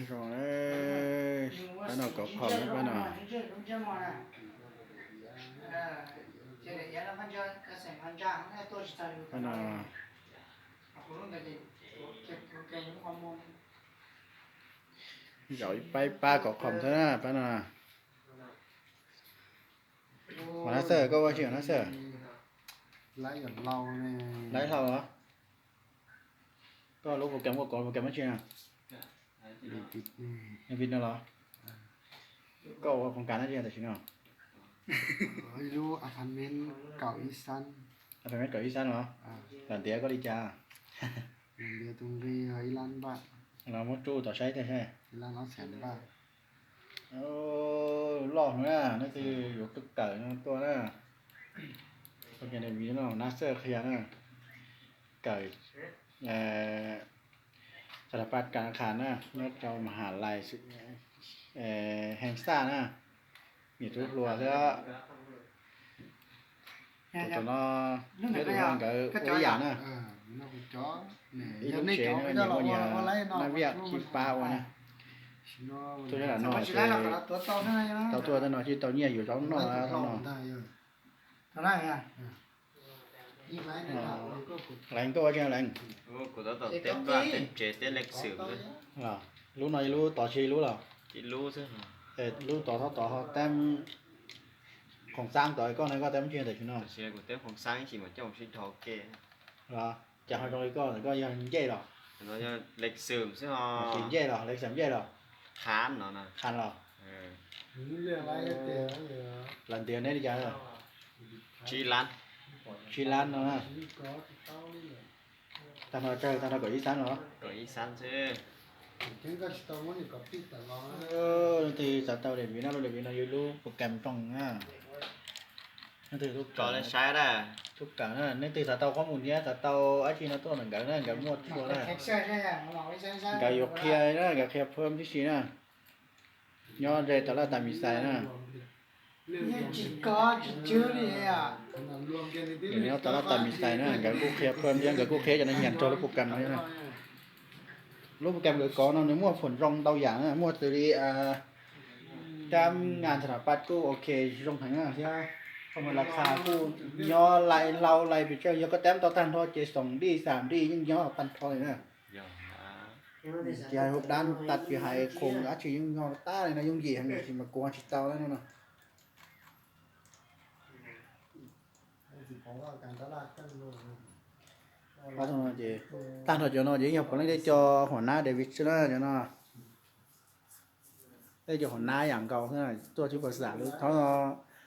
Zoo, pab no kov qhom na pab no. Pab no zaum ib pab ib pab kov qhom xwb na pab no. Mas Nab Xawj, koj ua tsi Nab Xawj? Laib hlau los? Koj lub program koj kov program dab tsi na? Vim no los? Koj ua koom kas dab tsi tam sim no? Ib lub apartment kaum ib xab. Apartment kaum ib xab los? Lam ntiav koj li cas? Lam ntiav tus nqi ib lab npaj. Los muab rub tau saib thiaj saib. Ib lab ob xees npaj. Loj no na, neb twb yuav tuaj kawm no tuaj na. Ua ke nws vim no Nab Xawj qhia na, kawm sas tas pab kas khas na nyob rau Mahas Lais Hees Xaj na, niam tub hluas xwb. Tus no thiab tus no nkawd ua ib yam na. Ib lub tsev na, niam muaj nyias nab viaj sib pab ua na. Tuaj nyob lam no ces tau tuaj tej no ces tau nyiaj yuav zaub noj thaum no. Leev, koj ua tsi Leev? Lub no ib lub tod tsis ib lub los? Lub tod thaub tod ho teeb khoom xaab tod koj na, koj teeb tsi tam sim no? Los cas ho zoo li koj, koj yog ncej los? Tsis ncej los, lej xam ncej los? Qhas los? Lam ntiav neb li cas? Tsib lab no na. Tag nrho tsawg, tag nrho kaum ib xab no? Leej twg xav tau daim viv no, lub daim viv no yog lub program zoo na. Leej twg tub kawm na, leej twg xav tau qhob mus thiab xav tau dab tsi no tuaj ntawm nkawd na, nkawd muaj txhua na. Nkawd yuav qhia na, nkawd qhia phab tib si na. Nyob ze Tav Laj Tas Mis Xais na. Nyob Tav Laj Tas Mis Xais na, nkawd kuj qhia phab thiab, nkawd kuj qhia cov neeg nyiam rau lub program no na. Lub program nkawd kov no nws muaj foom zoo ntau yam na, muaj xws li cab ngas thas nas pas kuj ok zoo heev na thiab. Txoj mus las khas kuj nyob lais hlau lais pes tsawg, yog koj tab tau tag nrho ces xoom dij xam dij yeej nyob tag nrho li na. Ces hauv dab tas ces hais khoom dab tsi yeej nyob tag li no, yooj yim heev, tiam sis mas kuv ho tsis tau na no. Ob tug no ces tag nrho cov no ces yog puav leej tej cov huam nab David xwb na cov no. Tej cov huam nab yam nkaus xwb, tuaj tsis pom xam lub thaub no.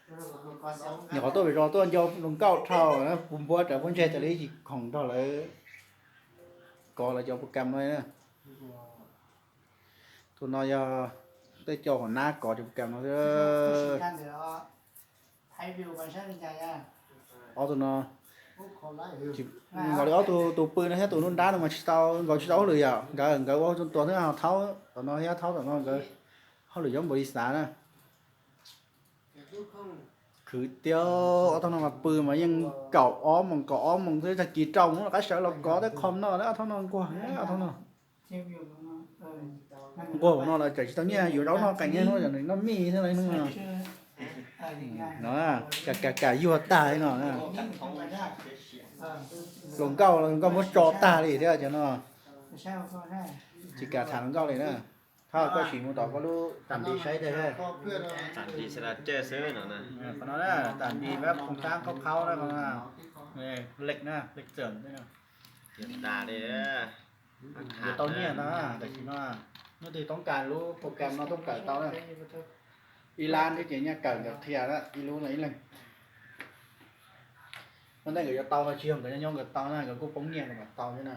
Nyuam qhuav tuaj pem zos tuaj nco zoo nkauj dhau, puas npuab rawv puab ntseg tas li tsis khoom nrog lawv kov lawv cov program no na. Tus no yog tej cov huam nab kov cov program no xwb. Ob tug no, nkaus li ob tug, tus pw no thiab tus nruab nrab no mas tsis tau, nkawd tsis tau hauj lwm yom, nkawd, nkawd ua hauj lwm tua thiab ho thaub tom no thiab thaub tom no nkawd hauj lwm yuav npaum li xav na. Khwv tiag, ob thaub no mas pw mas yeej kaum ob moos, kaum ob moos xwb, tag kis rau moos rov qab sawv los kov tej qhov no na, ob thaub no nquag, ob thaub no nquag no los tseem tsis tau nyiaj yuav zaub noj, qee nyiaj hnub nws noj mij thiab hnub no. No, kam kam yuag tag li no. Hluas nkauj, hluas nkauj muab tso tag li thiab cov no. Tsis kam tham hluas nkauj li na. Thov koj sim mus tom koj lub tam nti saib thiab. Tam nti xwb no, tam nti peb khoom xaab khaub khaub na, lej na, lej txawm. Yuav tau nyiaj ntag, tam sim no leej twg toob kas lub program no tuaj kawm tau na. Ib lab thiab ces nyiaj kawm nkawd qhia na, ib lub no ib leeg. Ua ntej nkawd yuav tau los tsis yog nkawd nyob nyob nkawd tau na, nkawd kuj poob nyiaj nkawd mam tau thiab na.